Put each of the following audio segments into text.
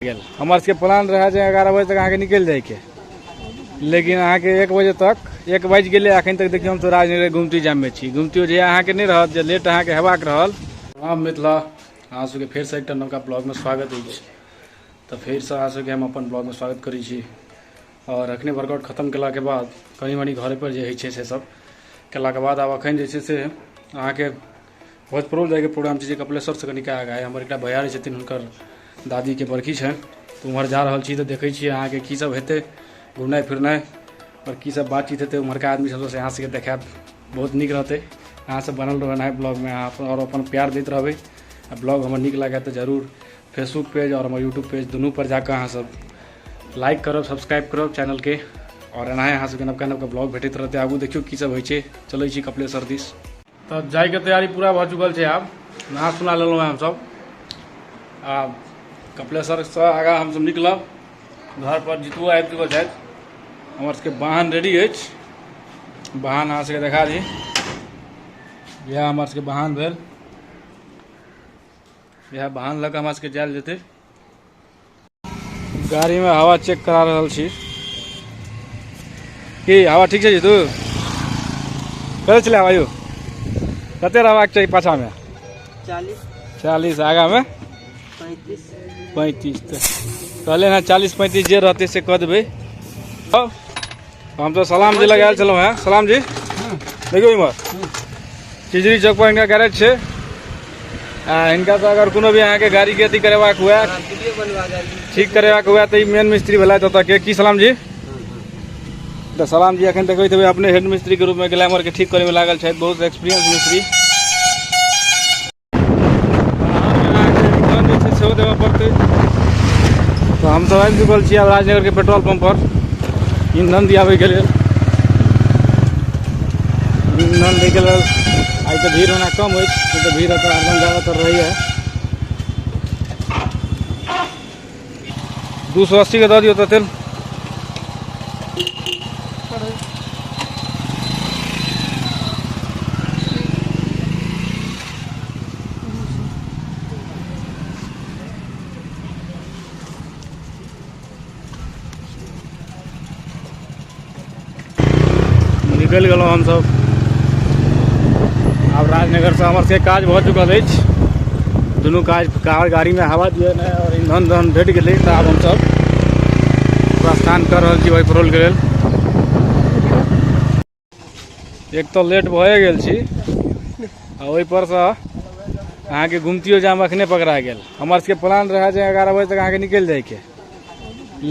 गेल। हमर सबके प्लान रहै जे 11 बजे तक अहाँके निकलि जाइके, लेकिन अहाँके 1 बजे तक 1 बाजि गेलै। अखन तक देखियौ हम तऽ राजनगर गुमती जाममे छी। गुमतियो जे अहाँके नहि रहत, जे लेट अहाँके हेबाक रहल। हँ मिथिला, अहाँ सबके फेरसँ एकटा नवका ब्लॉगमे स्वागत अछि। तऽ फेरसँ अहाँ सबके हम अपन ब्लॉगमे स्वागत करै छी। आओर अखने वर्कआउट खतम केलाके बाद कनि मनि घरेपर जे होइ छै से सब केलाके बाद आब अखन जे छै से अहाँके भोजपुरो जाइके प्रोग्राम छै, जे कपिलेश्वरसँ कनिका आगाँ हमर एकटा भैयारी छथिन, हुनकर दादीके बरखी छनि, तऽ उम्हर जा रहल छी। तऽ देखै छियै अहाँके की सब हेतै, घुमनाइ फिरनाइ आओर की सब बातचीत हेतै उम्हरका आदमी सबसँ, अहाँ सबके देखायब। बहुत नीक रहतै। अहाँ सब बनल रहबै एनाहे ब्लॉगमे, अहाँ अपन आओर अपन प्यार दैत रहबै। आ ब्लॉग हमर नीक लागै तऽ जरूर फेसबुक पेज आओर हमर यूट्यूब पेज दुनू पर जाकऽ अहाँ सब लाइक करब, सब्सक्राइब करब चैनलके, आओर एनाहे अहाँ सबके नवका नवका ब्लॉग भेटैत रहतै। आगू देखियौ की सब होइ छै। चलै छी कपिलेश्वर दिस। तऽ जाइके तैयारी पूरा भऽ चुकल छै। आब नहा सुना लेलहुँ हेँ हमसब। आब कपिलेश्वरसँ आगाँ हमसब निकलब। घरपर जितुओ आबि चुकल छथि। हमर सबके वाहन रेडी अछि। वाहन अहाँ सबके देखा दी। इएह हमर सबके वाहन भेल। इएह वाहन लऽ कऽ हमरा सबके जायल जेतै। गाड़ीमे हवा चेक करा रहल छी की हवा ठीक छै जीतू? कते छलै हवा यौ? कते रहबाक चाही पाछामे? 40। 40, आगामे? 35। 35। तऽ कहले हँ 40 35 जे रहतै से कऽ देबै। हम तऽ सलाम जी लग आयल छलहुँ हेँ। सलाम जी, देखियौ इम्हर चिजरी चौक पर हिनका गैरेज छै। आ हिनका से अगर कोनो भी अहाँके गाड़ी के अथी करेबाक हुए, ठीक करेबाक हुए, तऽ ई मेन मिस्त्री भेलथि ओतऽ के। की सलाम जी? तऽ सलाम जी अखन देखैत हेबै अपने हेड मिस्त्री के रूप में ग्लैमर के ठीक करे में लागल छथि। बहुत एक्सपीरियंस मिस्त्री। जे छै सेहो देबऽ पड़तै। तऽ हमसब आबि चुकल छी आब राजनगर के पेट्रोल पंप पर ईंधन दियाबैके लेल। ईंधन दैके लेल आइ तऽ भीड़ ओना कम अछि, नहि तऽ भीड़ एतऽ हरदम ज्यादातर रहैए। 280 के दऽ दियौ तऽ तेल। निकलि गेलहुँ हमसब आब राजनगरसँ। हमर सबके काज भऽ चुकल अछि दुनू काज, कार गाड़ीमे हवा दिएनाइ आओर ईंधन जहन भेट गेलै, तऽ आब हमसब प्रस्थान कऽ रहल छी पेट्रोलके लेल। एक तऽ लेट भए गेल छी आ ओहिपरसँ अहाँके गुमतियो जाम अखने पकड़ा गेल। हमर सबके प्लान रहै जे 11 बजे तक अहाँके निकलि जाइके,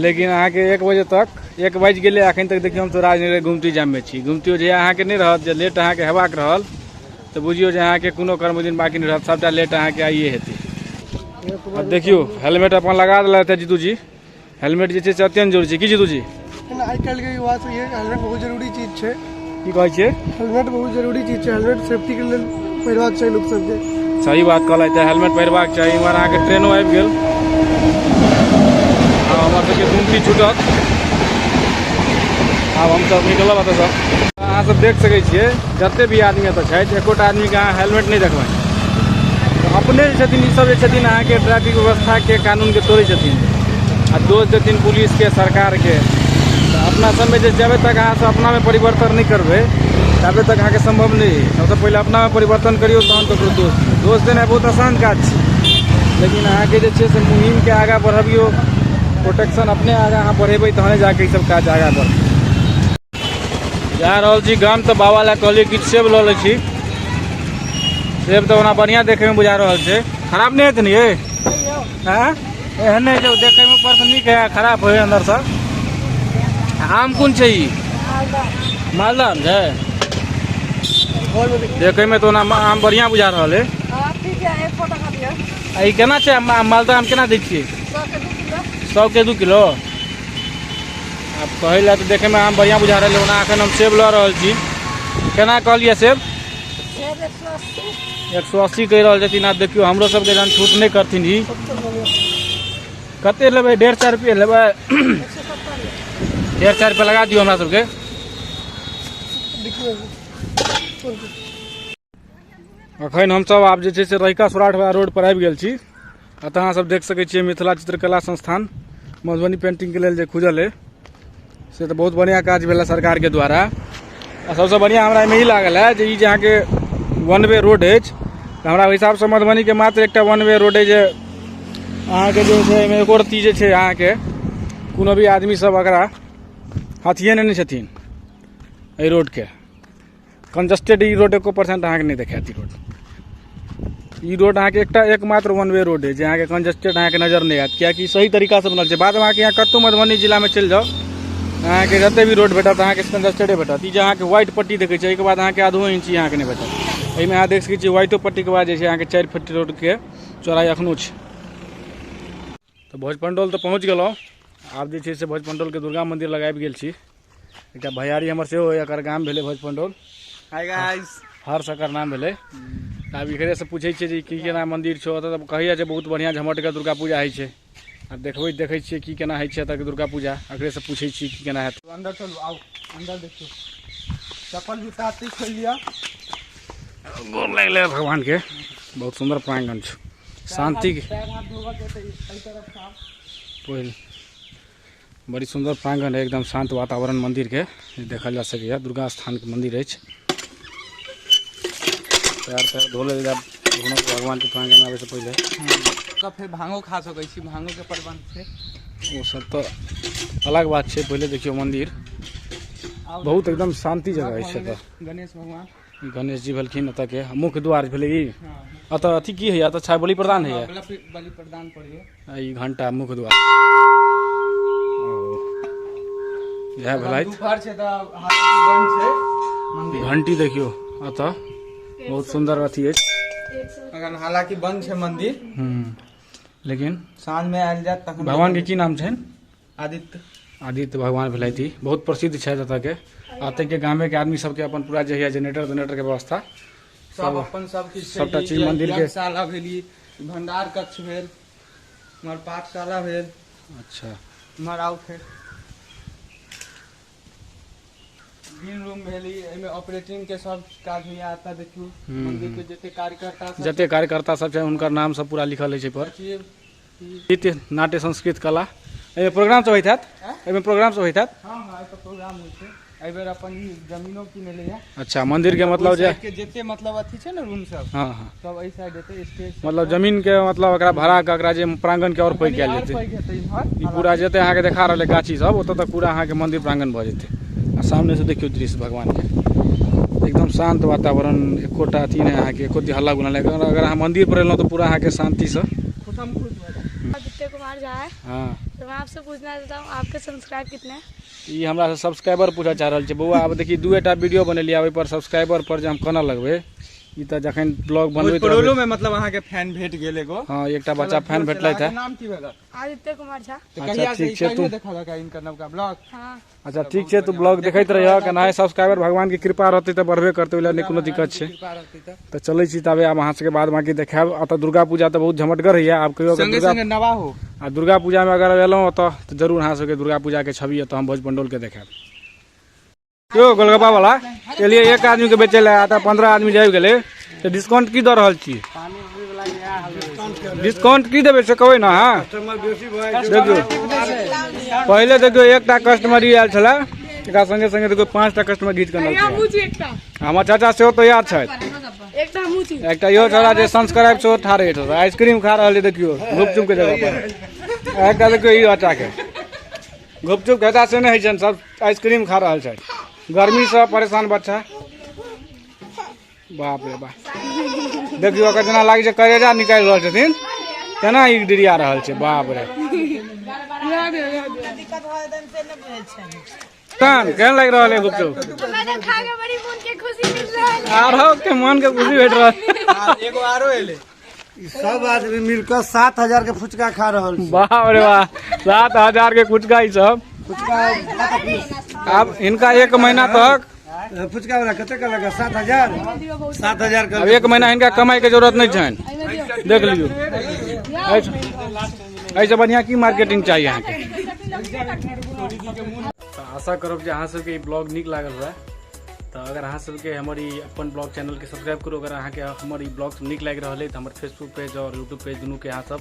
लेकिन अहाँके 1 बजे तक 1 बाजि गेलै। अखन तक देखियौ हम तऽ राजनगर गुमती जाममे छी। गुमतियो जे अहाँके नहि रहत, जे लेट अहाँके हेबाक रहल, तऽ बुझियौ जे अहाँके कोनो कर्म दिन बाँकी नहि रहत, सभटा लेट अहाँके आइए हेतै। आब देखियौ, हेलमेट अपन लगा देलथि जीतू जी। हेलमेट जे छै से अत्यंत जरूरी छै। की जीतू जी? आइ काल्हिके युवा सब हेलमेट बहुत जरूरी चीज छै। की कहै छियै? हेलमेट बहुत जरूरी चीज छै। हेलमेट सेफ्टीके लेल पहिरबाक चाही लोक सबके। सही बात कहलथि, हेलमेट पहिरबाक चाही। इम्हर अहाँके ट्रेनो आबि गेल। आब हमर सबके गुमती छूटत। आब हमसब निकलब एतऽसँ। अहाँ सब देख सकै छियै, जते भी आदमी एतऽ छथि, एकोटा आदमीके अहाँ हेलमेट नहि देखबै। तऽ अपने जे छथिन ई सब जे छथिन अहाँके ट्रैफिक व्यवस्थाके कानूनके तोड़ै छथिन आ दोष देथिन पुलिसके, सरकारके। तऽ अपना सबमे जे जाबे तक अहाँ सब अपनामे परिवर्तन नहि करबै, ताबे तक अहाँके सम्भव नहि है। सबसँ पहिले अपनामे परिवर्तन करियौ, तहन ककरो दोष दियौ। दोष देनाइ बहुत आसान काज छै, लेकिन अहाँके जे छै से मुहिमके आगाँ बढ़बियौ, प्रोटेक्शन अपने आगाँ अहाँ बढ़ेबै, तहने जाके ई सब काज आगाँ बढ़तै। जा रहल छी गाम, तऽ बाबा लए कहलियै किछु सेब लऽ लै छी। सेब तऽ ओना बढ़िआँ देखैमे बुझा रहल छै, खराब नहि हेतै ने ये? आँय, एहन नहि छै देखैमे ऊपरसँ नीक है, खराब होइ अन्दरसँ? आम कोन छै ई? मालदह आम छै। देखैमे तऽ ओना आम बढ़िआँ बुझा रहल है। आ ई केना छै मालदह आम? केना दै छियै? 100 के 2 किलो। आब कहै लए तऽ देखैमे आम बढ़िआँ बुझा रहल है। ओना एखन हम सेब लऽ रहल छी। केना कहलियै सेब? 180 कहि रहल छथिन। आब देखियौ, हमरो सबके जहन छूट नहि करथिन ई। कते लेबै? 150 रुपये लेबै? 150 रुपये लगा दियौ हमरा सबके। अखन हमसब आब जे छै से रहिका सौराठ वला रोड पर आबि गेल छी। एतऽ अहाँ सब देख सकै छियै मिथिला चित्रकला संस्थान मधुबनी पेंटिंग के लेल जे खुजल है, से तऽ बहुत बढ़िया काज भेल सरकार के द्वारा। आ सबसँ बढ़िया हमरा एहिमे ई लागल है जे ई जे अहाँके वन वे रोड अछि, तऽ हमरा हिसाबसँ मधुबनीके मात्र एकटा वन वे रोड अछि जे अहाँके जे छै एहिमे एको रत्ती जे छै अहाँके कोनो भी आदमी सब एकरा हथियेने नहि छथिन। एहि रोडके कंजस्टेड ई रोड एको परसेंट अहाँके नहि देखायत। ई रोड अहाँके एकटा एकमात्र वन वे रोड है जे अहाँके कंजस्टेड अहाँके नजर नहि आयत, कियाकि सही तरीकासँ बनल छै। बादमे अहाँके यहाँ कतहु मधुबनी जिलामे चलि जाउ, अहाँके जते भी रोड भेटत अहाँके कंजस्टेडे भेटत। ई जे अहाँके व्हाइट पट्टी देखै छै, एहिके बाद अहाँके आधो इंची अहाँके नहि भेटत। एहिमे अहाँ देख सकै छियै, व्हाइटो पट्टीके बाद जे छै अहाँके 4 फीट रोडके चौड़ाइ एखनो छै। तऽ भोज पंडौल तऽ पहुँच गेलहुँ। आब जे छै से भोज पंडौलके दुर्गा मंदिर लग आबि गेल छी। एकटा भैयारी हमर सेहो अइ, एकर गाम भेलै भोज पंडौल। Hi guys. हर्ष एकर नाम भेलै। तऽ आब एकरेसँ पूछै छियै जे की केना मंदिर छौ ओतऽ। तऽ कहैया जे बहुत बढ़िआँ झमटगर दुर्गा पूजा होइ छै। आब देखबै, देखै छियै की केना होइ छै एतऽके दुर्गा पूजा। एकरेसँ पूछै छियै की केना हेतै। अंदर चलू, आउ अंदर देखियौ। चप्पल जूता एतै खोलि लिअ। गोर लागि भगवानके। बहुत सुन्दर प्रांगण छै, शांति के। पैर हाथ धोबऽ के तऽ एहि तरफ से आउ। पहिल बड़ी सुन्दर प्रांगण है, एकदम शांत वातावरण मंदिर के देखल जा सकैए। दुर्गा स्थान के मंदिर अछि। पैर तैर धो लेल जाय भगवान के प्रांगण में आबै से पहिले। तऽ फेर भांगो खा सकै छी, भांगो के प्रबंध छै। ओ सब तऽ अलग बात छै। पहिले देखियौ मंदिर। आउ। बहुत एकदम शांति जगह अछि एतऽ। गणेश भगवान। ई गणेश जी भेलखिन एतऽ के मुख्य द्वार भेलै ई। हँ। एतऽ अथी की होइए? एतऽ छाय बलि प्रदान होइए। बलि बलि प्रदान पड़िए। आ ई घंटा मुख्य द्वार ओ इएह भेलथि। दुपहर छै तऽ हालांकि बंद छै मंदिर। घंटी देखियौ, एतऽ बहुत सुन्दर अथी अछि। अखन हालांकि बंद छै मंदिर। लेकिन साँझ मे आयल जायत तखन। भगवान के की नाम छनि? आदित्य। आदित्य भगवान भेलथि ई। बहुत प्रसिद्ध छथि एतऽके। आ ताहिके गामेके आदमी सबके अपन पूरा जे होइए जेनेरेटर तेनेरेटरके व्यवस्था सब अपन सब किछु छै। सबटा चीज मंदिर के- यज्ञशाला भेल, ई भंडार कक्ष भेल, उम्हर पाठशाला भेल। उम्हर आउ, फेर ग्रीन रूम भेल ई। एहिमे ऑपरेटिंग के सब काज होइया। एतऽ देखियौ, मंदिर के जते कार्यकर्ता सब जते कार्यकर्ता सब छै, हुनकर नाम सब पूरा लिखल अछि एहिपर। सचिव। नृत्य नाट्य संस्कृत कला, एहिमे प्रोग्राम सब होइत हैत? एहिमे प्रोग्राम सब होइत हैत? हँ, एतऽ प्रोग्राम होइ छै। एहि बेर अपन ई जमीनो किनेले या। अच्छा, मंदिर के मतलब जे ओहि साइड के जते मतलब अथी छै ने, रूम सब, हँ हँ सब एहि साइड हेतै, स्टेज सब। मतलब जमीन के मतलब एकरा भरा के एकरा जे प्रांगण के और पैघ कयल कनि आर जेतै। पैघ हेतै इम्हर। ई पूरा जते अहाँके देखा रहल है गाछी सब, ओतऽ तक पूरा अहाँके मंदिर प्रांगण भऽ जेतै। आ सामने से देखियौ दृश्य भगवान के, एकदम शांत वातावरण, एकोटा अथी नहि अहाँके, एको हल्ला गुल्ला नहि। अगर अहाँ मंदिर पर एलहुँ तऽ पूरा अहाँके शांतिसँ खुशम खुश भऽ जायत। आदित्य कुमार झा है। तो मैं आपसे पूछना चाहता हूँ, आपके सब्सक्राइब कितने हैं? ई हमरा से सब्सक्राइबर पूछऽ चाह रहल छै। बौआ, आब देखी, दूएटा वीडियो बनेलियै, ओहि पर सब्सक्राइबर पर जे हम कोना लगबै? ई तऽ जखन ब्लॉग बनबैत परोलो रहबै में मतलब अहाँके फैन भेट गेल एगो। हँ, एकटा बच्चा फैन भेटलथि है। अहाँके नाम की भेल? आदित्य कुमार झा। तऽ अच्छा, कहिया से ठीक छै, कहियो देखलक है इनकर नवका ब्लॉग? हाँ। अच्छा, ठीक छै, तू ब्लॉग देखैत रहिह। केनाहे सब्सक्राइबर भगवान के कृपा रहतै तऽ बढ़बे करतै, ओहि लए नहि कोनो दिक्कत छै। कृपा रहतै तऽ। तऽ चलै छी ताबे, आब अहाँ सबके बाद बाकी देखायब। एतऽ दुर्गा पूजा तऽ बहुत झमटगर होइया। आब कहियो अगर संगे दुर्गा संगे नवाहो आ दुर्गा पूजामे अगर एलहुँ ओतऽ तऽ जरूर अहाँ सबके दुर्गा पूजाके छवि एतऽ हम भोज पंडौलके देखायब। यौ गोलगप्पा वाला, एलियै एक आदमी के बेचै लए, तऽ 15 आदमी जे आबि गेलै, तऽ डिस्काउंट की दऽ रहल छी? डिस्काउंट की देबै से कहबै ने अहाँ? देखियौ, पहिले देखियौ, एकटा कस्टमर ई आयल छलै, एकरा संगे संगे देखियौ 5टा कस्टमर घीच कऽ अनलकै। एकटा हमर चाचा सेहो तैयार छथि। एकटा हमहूँ छी। एकटा इहो छौड़ा जे संस्क्राइब सेहो ठाढ़ अछि, आइसक्रीम खा रहल छै, देखियौ गुपचुप के जगह पर। एकटा देखियौ ई बच्चा के, गुपचुप खेता से नहि होइ छनि, सब आइसक्रीम खा रहल छथि। गर्मीसँ परेशान बच्चा। बाप रे बाप, देखियौ ओकर जेना लागै छै करेजा निकालि रहल छथिन तेना ई डिरिया रहल छै। बाप रे, कान केहन लागि रहल है गुपचुप? हमरा तऽ खा के बड़ी मोन के खुशी मिल रहल है। आरो के मन के खुशी भेट रहल। एगो आरो एलै। ई सब आदमी मिलकर 7,000 के फुचका खा रहल छै। बाप रे बाप, 7,000 के फुचका ई सब। फुचका। आब हिनका एक महीना तक फुचका वाला कते कहलक? 7,000, 7,000। आब एक महीना हिनका कमाई के जरूरत नहीं छनि। देख लियौ, एहिसँ बढ़िआँ की मार्केटिंग चाही अहाँके? तऽ आशा करब जे अहाँ सबके ई ब्लॉग नीक लागल हुए। तऽ अगर अहाँ सबके हमर ई अपन ब्लॉग चैनलके सब्सक्राइब करू। अगर अहाँके हमर ई ब्लॉग नीक लागि रहल अइ तऽ हमर फेसबुक पेज आओर यूट्यूब पेज दुनूके अहाँ सब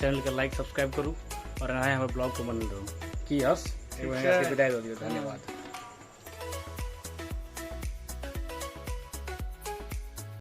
चैनलके लाइक सब्सक्राइब करू आओर एनाहे हमर ब्लॉग पर बनल रहू। की हर्ष, एगो विदाई दऽ दियौ। धन्यवाद।